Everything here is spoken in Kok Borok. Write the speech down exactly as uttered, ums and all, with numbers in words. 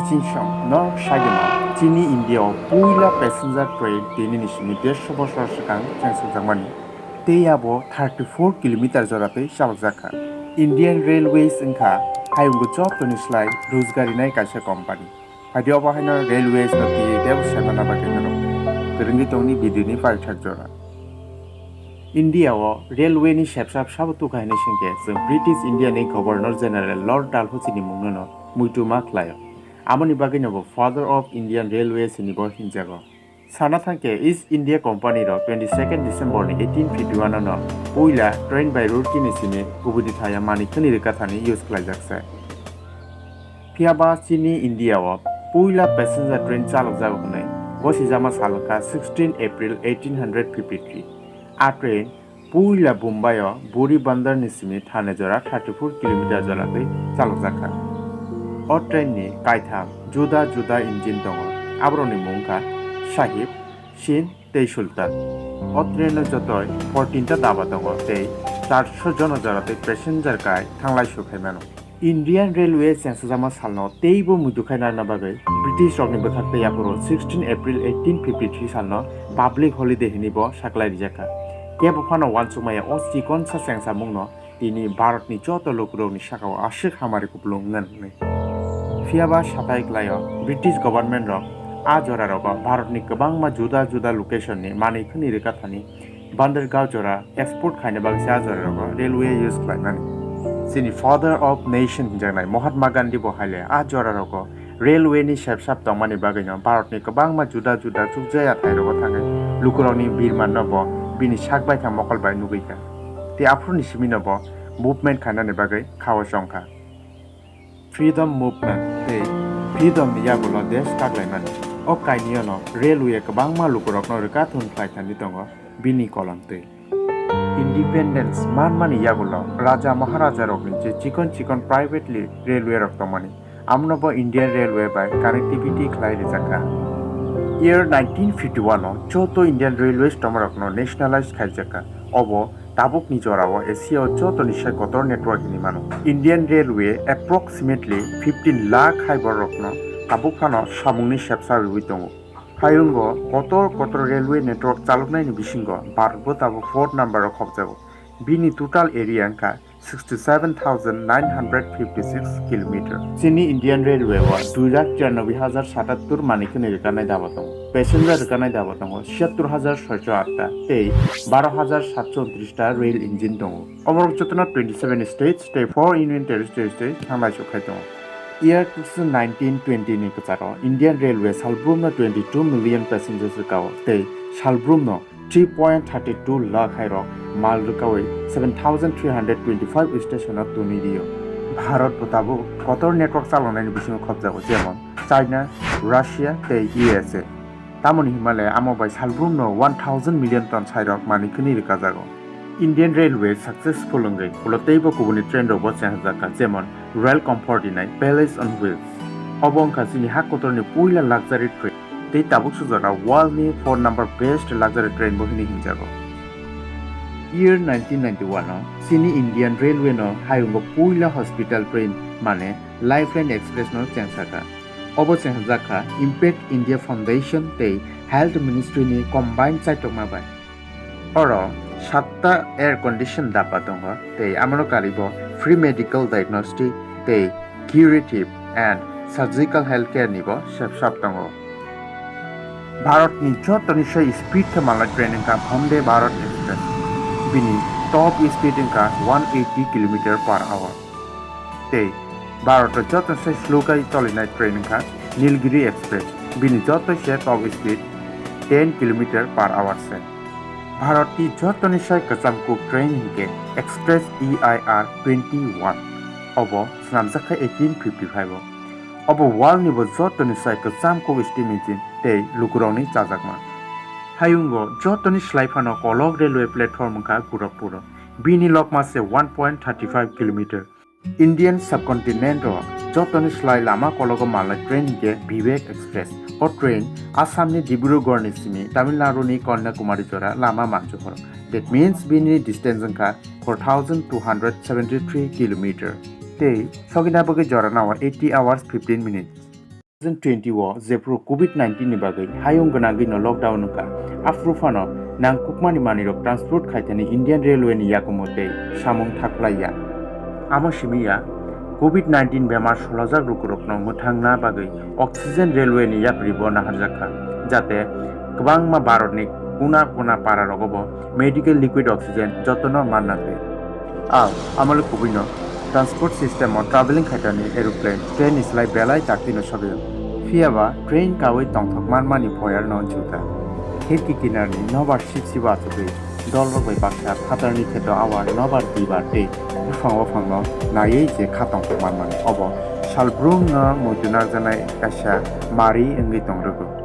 Chingsong no saidima chini India o puila passenger train tini ni simi dersho bosor swkang chengsukjakmani. Tei abo thirty four kilometer jora tei chalokjak kha. Indian Railways wngkha hayungbo jotoni slai rojgarinai kaisa company. Phaidi obo haino Railways no twi tebo saimana bagwi norok kwrwngwi tongni video ni paithak jora. India o railway ni sepsap sabo tukha hinwi singkhe chwng British India ni Governor General Lord Dalhousie ni mungno no muitu ma khlaio. Amoni bagwi no bo Father of Indian Railways hinwi bo hinjago. Sana thangkhe East India Company rok twenty second December ni eighteen fifty one no puila train bai Roorkee ni simi kubuni thaya mani khwni rwkha thani use khlaijak se. Phiya ba chini India o puila passenger train chalokjago hwnwi gosijama sal wngkha sixteen April eighteen hundred fifty three. A train puila Bombay o Buri Bandar ni simi Thane jora thirty four kilometer jora twi chalokjak kha. O train ni kaitham juda juda engine tongo, aborokni mung wngkha Sahib, Sindh tei Sultan. O train o jotoi fourteen ta daba tongo tei charsho jona jora tei passenger kai thanglai sukhaimano. Indian Railway chengsajama salno teibo muitu khai narwkna bagwi British rokni bwkhak tei aphuru sixteen April eighteen fifty three salno public holiday hinwi bo saklai rijak kha. Kebo phano uansukmaya o chikonsa chengsamungno tini Bharatni joto lukurokni sakao aswk hamari kupulung wngna nangnai. Phiya ba satai klaio British government rok a jora rogo Bharatni kwbangma juda juda location ni manwi khwni rwkha thani Bandargaon jora export khaina bagwi se a jora rogo railway use khlaimani. Chini Father of Nation hinjaknai Mahatma Gandhi bo haile a jora rogo railway ni sepsap tongmani bagwino Bharatni kwbangma juda juda chukjaya thai rogo thangwi lukurokni birmanno bo bini sak baithang mokol bai nugwi kha. Tei aphuruni simino bo movement khainani bagwi khao chongkha. Freedom Movement tei freedom ni yagulo desh kaklaimani. O kainwino railway kwbangma lukurokno rwkathun khlai thangwi tongo bini kolomtwi. Independence manmani yagulo raja maharaja rokni je chikon chikon privately railway rok tongmani, amono bo Indian Railway bai connectivity khlai rijak kha. Year nineteen fifty one o joto Indian Railways tongmarokno nationalize khaijak kha. Obo tabukni jorao Asia o jotoni sai kotor network hinwi mano. Indian Railway approximately fifteen lakh hai bororokno tabuk phano samungni sepsa rwui tongo. Hayungo kotor kotor railway network chaloknaini bisingo Bharatbo tabuk fourth number o khopjago. Bini total area wngkha sixty seven thousand nine hundred fifty six kilometer. Chini Indian Railway o dui lakh tiranoboi hajar satattor mani khwni rwkanai daba tongo. Passenger rwkanai daba tongo siyattor hajar soicho atta tei baro hajar satcho untris ta rail engine tongo. Oborok jotono twenty seven states tei four union territories tei thanglai sokkhai tongo. Year two thousand nineteen twenty ni kwcharo Indian Railway salbrumno twenty two million passengers rwkao tei salbrumno three point thirty two lakh hai rok mal rwkawi seven thousand three hundred twenty five station o tuni rio. Bharat bo tabuk kotor network chaloknaini bisingo khopjago, jemon China, Russia tei U S A. Tamoni hinmale amo bai salbrumno one thousand million ton sairok mani khwni rwkajago. Indian Railway successful wngwi ulo teibo kubuni train rokbo chengjakha, jemon Rail Comfort hinai Palace on Wheels. Obo wngkha chini ha kotorni puila luxury train. Tei tabuk sujora world ni four number best luxury train bo hinwi hinjago. Year nineteen ninety one o chini Indian Railway no hayungo puila hospital train mane Lifeline Express no chengsakha. Obo chengjakha Impact India Foundation tei Health Ministry ni combined chaitokma bai. Oro satta air condition daba tongo tei amoro karibo free medical diagnostic tei curative and surgical healthcare ni bo sepsap tongo. Bharat ni jotoni sai speed khe malai train wngkha Vande Bharat Express. Bini top speed wngkha one eighty kilometer per hour. Tei Bharat o joto se slow khe cholinai train wngkha Nilgiri Express. Bini joto se top speed ten kilometer per hour se. Bharat ni jotoni sai kwcham kuk train hinkhe Express E I R twenty one. Obo swnamjak kha eighteen fifty five o. Obo world ni bo jotoni sai kwcham kuk steam engine tei lukurokni chajakma. Hayungo jotoni slai phano Kolok railway platform wngkha Gorakhpur o. Bini lokma se one point thirty five kilometer. Indian subcontinent o jotoni slai lama kologo malnai train hinkhe Vivek Express. O train Assam ni Dibrugarh ni simi Tamil Nadu ni Kanyakumari jora lama manjukoro. That means bini distance wngkha four thousand two hundred seventy three kilometer. Tei sogina bagwi jora nao eighty hours fifteen minutes. twenty o jephru covid nineteen ni bagwi hayung gwnangwi no lockdown wngkha, aphuru phano nangkukmani manwirok transport khaithani Indian Railway ni yakumo tei samung thaklaiya. Amo simi ya, covid nineteen bemar solojak lukurokno mwthangna bagwi oxygen railway ni yapri bo naharjakha, jate kwbangma Bharatni kuna kuna pararogo bo medical liquid oxygen jotono manna thwi. Ang amole kubuino transport system o traveling khaitani aeroplane, train ni slai belai taktino sogwi. Phiyaba train kawi tongthok manmani phoyarno juta. Khirki kinarni nobar sip sibo achugwi dolrok bai baksa phatarni kheto awar nobar dibar tei buphang waphangno naiwi je kha tongthok manmani obo salbrumno muitu narwkjaknai kaisa mari wngwi tongrwgo.